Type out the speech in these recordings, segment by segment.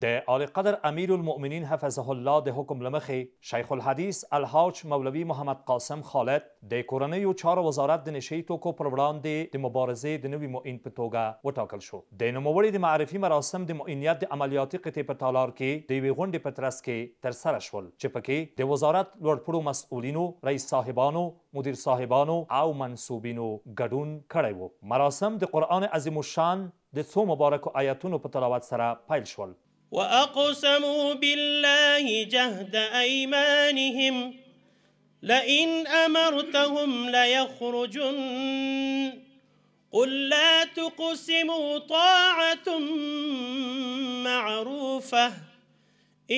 د عالیقدر امیرالمؤمنین حفظه الله د حکم له مخې شیخ الحدیث الحاج مولوي محمد قاسم خالد د کورنیو چارو وزارت د نشه يي توکو پر وړاندې د مبارزې د نوي معین په توګه وټاکل شو. د نوموړي د معرفي مراسم د معینیت د عملیاتي قطعې په تالار کې د یوې غونډې په ترڅ کې ترسره شول چې پکې د وزارت لوړپوړو مسؤلینو، رئیس صاحبانو، مدیر صاحبانو او منسوبینو ګډون کړی وو. مراسم د قرآن عظیم الشان د څو مبارکو آیتونو په تلاوت سره پیل شول. وأقسموا بالله جهد أيمانهم لئن أمرتهم ليخرجن قل لا تقسموا طاعة معروفة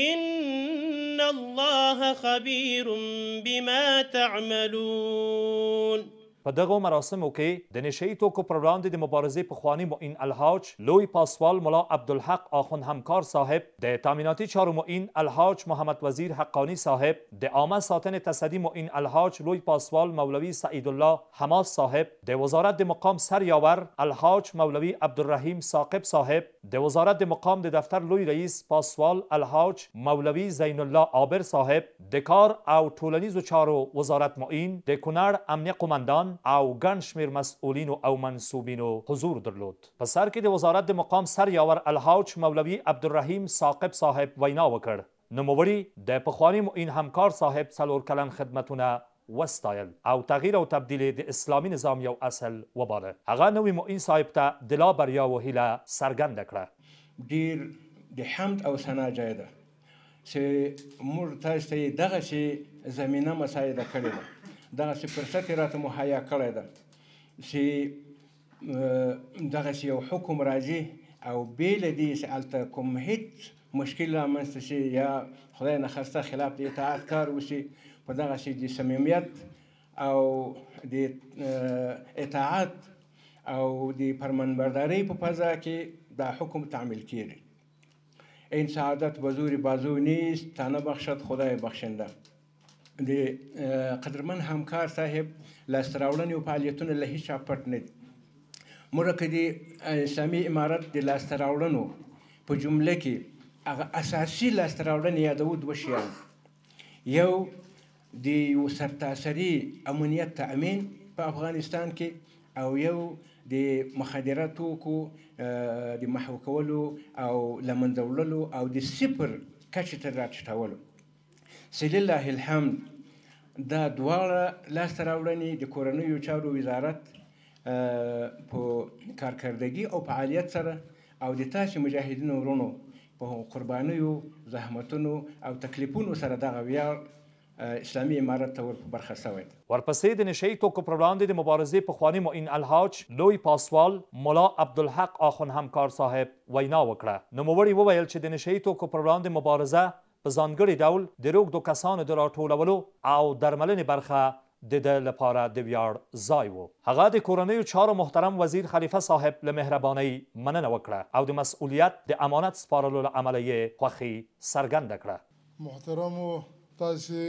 إن الله خبير بما تعملون. په دغو مراسمو کې د نشه يي توکو پر وړاندې د مبارزې پخواني معین الحاج لوی پاسوال ملا عبدالحق آخوند همکار صاحب، د تامیناتي چارو معین الحاج محمد وزیر حقاني صاحب، د عامه ساتنې تصدي معین الحاج لوی پاسوال مولوي سعیدالله حماس صاحب، د وزارت د مقام سر یاور الحاج مولوي عبدالرحیم ثاقب صاحب، د وزارت د مقام د دفتر لوی رئیس پاسوال الحاج مولوي زین الله عابر صاحب، د کار او ټولنیزو چارو وزارت معین، د کونړ امنیه قومندان او ګڼ شمېر مسؤلینو او منسوبینو حضور درلود. په سر کې د وزارت د مقام سر یاور الحاج مولوي عبدالرحیم ثاقب صاحب وینا وکړ. نوموړي د پخواني معین همکار صاحب 4 کلن خدمتونه وستایل او تغییر او تبدیل یې د اسلامي نظام یو اصل وباله. هغه نوي معین صاحب ته د لا بریاوو هیله څرګنده کړه. ډېر د حمد او ثنا ځای ده چې موږ تاسو ته یې دغسې زمینه مساعده کړې ده، دغسې فرصت یې راته مهیا کړی ده چې دغسې یو حکم راځي او بې له دې چې هلته کوم هېڅ مشکل رامنځته شي یا خدای نخواسته خلاف د اطاعت کار وشي، په دغسې د صمیمیت او د اطاعت او د فرمانبردارۍ په فضا کې دا حکم تعمیل کېږي. این سعادت به زور بازو نیست تا نبخشد خدای بخشنده. د قدرمن همکار صاحب لاسته راوړنې او فعالیتونه له هیچا پټ نه دي. موږ که د اسلامي امارت د لاسته راوړنو په جمله کې هغه اساسي لاسته راوړنې یادوو دوه شیان، یو د یو سرتاسري امنیت تأمین په افغانستان کې او یو د مخدره توکو د محو کولو او له منځه وړلو او د صفر کچې ته راټیټولو. چې لله الحمد دا دواړه لاسته راوړنې د کورنیو چارو وزارت په کارکردګي او فعالیت سره او د تاسې مجاهدینو وروڼو په قربانیو، زحمتونو او تکلیفونو سره دغه ویاړ اسلامي امارت ته ور په برخه شوی دی. ورپسې د نشه يي توکو پر وړاندې د مبارزې پخواني معین الحاج لوی پاسوال ملا عبدالحق آخوند همکار صاحب وینا وکړه. نوموړي وویل چې د نشه يي توکو پر وړاندې مبارزه په ځانګړي ډول د روږدو کسانو د راټولولو او درملنې برخه د ده لپاره د ویاړ ځای و. هغه د کورنیو چارو محترم وزیر خلیفه صاحب له مهربانۍ مننه وکړه او د مسؤلیت د امانت سپارلو له امله یې خوښي څرګنده کړه. محترمو، تاسې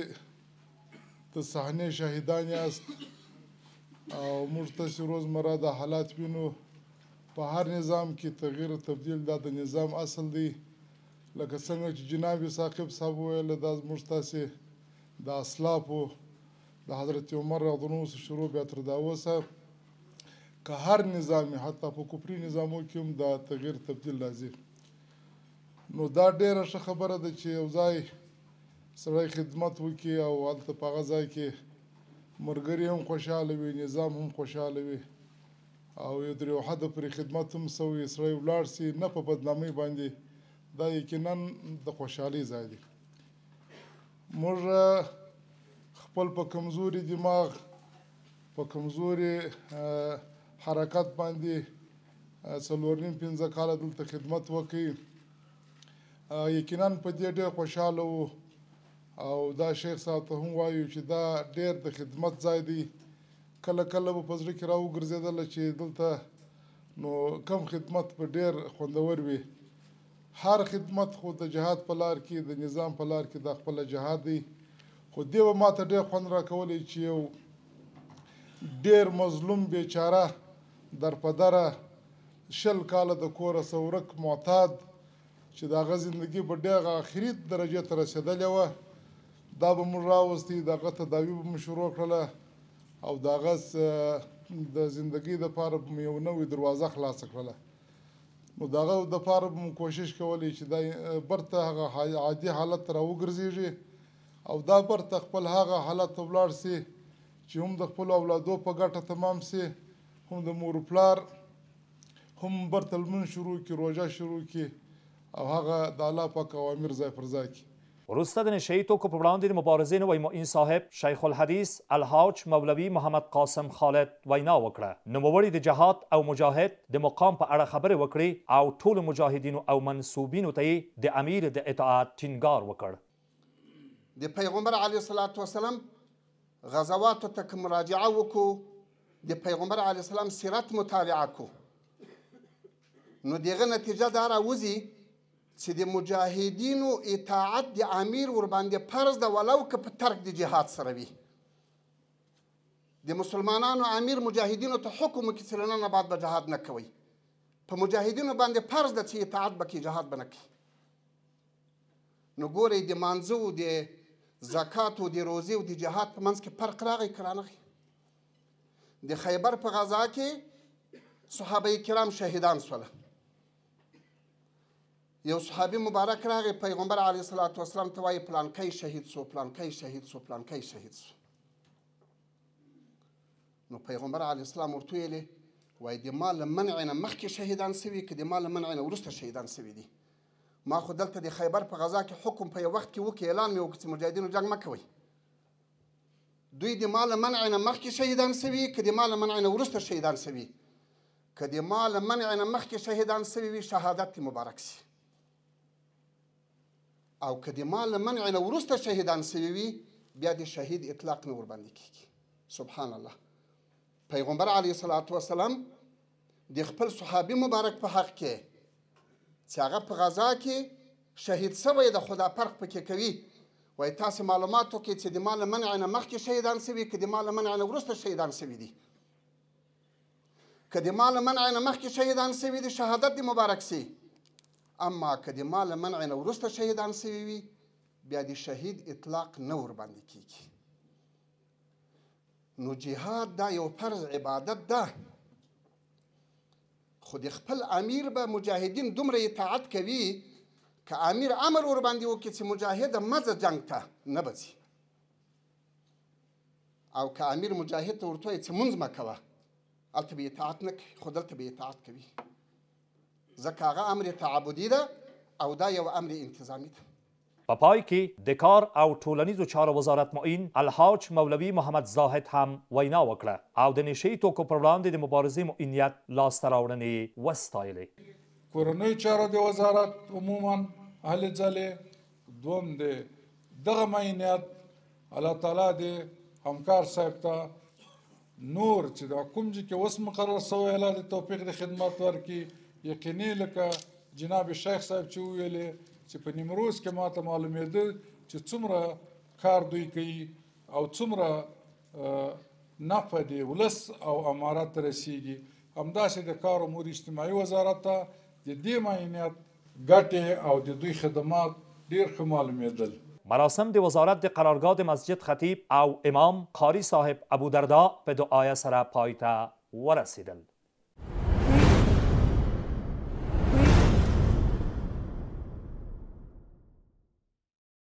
د صحنې شاهدان یاست او موږ تاسې روزمره دا حالات وینو. په هر نظام کې تغییر تبدیل دا د نظام اصل دی. لکه څنګه چې جناب ثاقب صاحب وویل، دا زموږ تاسې د اسلافو د حضرت عمر رضی الله عنه شروع بیا تر دا اوسه که هر نظام، حتی په کفري نظامو کې هم دا تغییر تبدیل راځي. نو دا ډېره ښه خبره ده چې یو ځای سړی خدمت وکړي او هلته په هغه ځای کې ملګري هم خوشحاله وي، نظام هم خوشحاله وي او یو تر یو حده پورې خدمت هم سوی، سړی ولاړ سي نه په بدنامۍ باندې، دا یقینا د خوشحالۍ ځای دی. موږ خپل په کمزوري دماغ، په کمزوري حرکت باندې 4.5-5 کاله دلته خدمت وکړي، یقینا په دې ډېر خوشحاله وو. او دا شیخ صاحب ته هم وایو چې دا ډېر د خدمت ځای دی. کله کله به په زړه کې راوګرځېدله چې دلته نو کم خدمت به ډېر خوندور وي. هر خدمت خو د جهاد په لار کې، د نظام په لار کې دا خپله جهاد دی. خو دې به ماته ډېر خوند راکولی چې یو ډېر مظلوم بیچاره در په دره 20 کاله د کوره څخه ورک معتاد چې د هغه زندګي به ډېره اخري درجې ته رسېدلې وه. دا به موږ راوستي، د هغه تداوي به مو شروع کړله او د هغه د زندګۍ دپاره به مو یو نوې دروازه خلاصه کړله. نو د هغه دپاره به مو کوشش کولی چې دا برته هغه عادي حالت ته راوګرځېږي او دا برته خپل هغه حالت ته ولاړ سي چې هم د خپلو اولادو په ګټه تمام سي، هم د مور و پلار، هم برته لمونځ شروع کړي، روژه شروع کړي او هغه د الله پاک اوامر ځای پر ځای کړي. وروسته د نشه یي توکو په وړاندې د مبارزې نوی معین صاحب شیخ الحدیث الحاج مولوي محمد قاسم خالد وینا وکړه. نوموړي د جهاد او مجاهد د مقام په اړه خبرې وکړې او ټولو مجاهدینو او منسوبینو ته یې د امیر د اطاعت ټینګار وکړ. د پیغمبر علیه الصلاة والسلام غزواتو ته که مراجعه وکړو، د پیغمبر علیه السلام سیرت مطالعه کړو، نو د هغه نتیجه دا راوځي چې د مجاهدینو اطاعت د امیر ورباندې فرض ده، ولو که په ترک د جهاد سره وي. د مسلمانانو امیر مجاهدینو ته حکم وکړي چې له ننه بعد به جهاد نه کوئ، په مجاهدینو باندې فرض ده چې اطاعت به کوي، جهاد به نه کوي. نو ګورئ د مانځه و د زکات و د روزې او د جهاد په منځ کې فرق راغی که رانغی؟ د خیبر په غذا کې صحابه کرام شهیدان سوله. یو صحابي مبارک راغی پیغمبر علیه الصلاة والسلام ته وایي پلانکی شهید سو، پلانکی شهید سو، پلانکی شهید سو. نو پیغمبر علیه السلام ورته ویلې وایي د ما له منع نه مخکې شهیدان سوي که د ما له منع نه وروسته شهیدان سوي دي؟ ما خو دلته د خیبر په غذا کې حکم په یو وخت کې وکړي، اعلان مې وکړ چې مجاهدینو جنګ مه کوئ. دوی د ما له منع نه مخکې شهیدان سوي که د ما له منع نه وروسته شهیدان سوي؟ که د ما له منع نه مخکې شهیدان سوي وي شهادت دې مبارک سي، او که د ما له منع نه وروسته شهیدان سوي وي بیا د شهید اطلاق نه ورباندې کېږي. سبحان الله. پیغمبر علیه الصلاة والسلام د خپل صحابي مبارک په حق کې چې هغه په غذا کې شهید سوی د خدا فرق پکې کوي، وایي تاسې معلومات وکړئ چې د ما له منع نه مخکې شهیدان سوي که د ما له منع نه وروسته شهیدان سوي دي. که د ما له منع نه مخکې شهیدان سوي دي شهادت دې مبارک سي، اما که د ما له منع نه وروسته شهیدان سوي وي بیا د شهید اطلاق نه ورباندې کېږي. نو جهاد دا یو فرض عبادت ده، خو د خپل امیر به مجاهدین دومره اطاعت کوي که امیر امر ورباندې وکړي چې مجاهده مه ځه جنګ ته، نه به ځي، او که امیر مجاهد ته ورته وایي چې مونځ مه کوه، هلته به اطاعت نه کوي، خو دلته به اطاعت کوي، ځکه هغه امر تعبدي ده او دا یو امر انتظامي ده. په پای کې د کار او ټولنیزو چارو وزارت معین الحاج مولوي محمد زاهد هم وینا وکړه او د نشه یي توکو پر وړاندې د مبارزې معینیت لاسته راوړنې یې وستایلې. کورنیو چارو د وزارت عموما هلې ځلې، دوم د دغه معینیت الله تعالی دې همکار صاحب ته نور چې دا کوم ځای کې اوس مقرر سوی الله دې توفیق د خدمت ورکړي. یقیني لکه جناب شیخ صاحب چې وویلې چې په نیمروز کې ماته معلومېده چې څومره کار دوی کوي او څومره نفع د ولس او امارت ته رسیږي، همداسې د کار امور اجتماعي وزارت ته د دې معینیت ګټې او د دوی خدمات ډېر ښه معلومېدل. مراسم د وزارت د قرارګاه د مسجد خطیب او امام قاري صاحب ابو دردا په دعایه سره پای ته ورسېدل.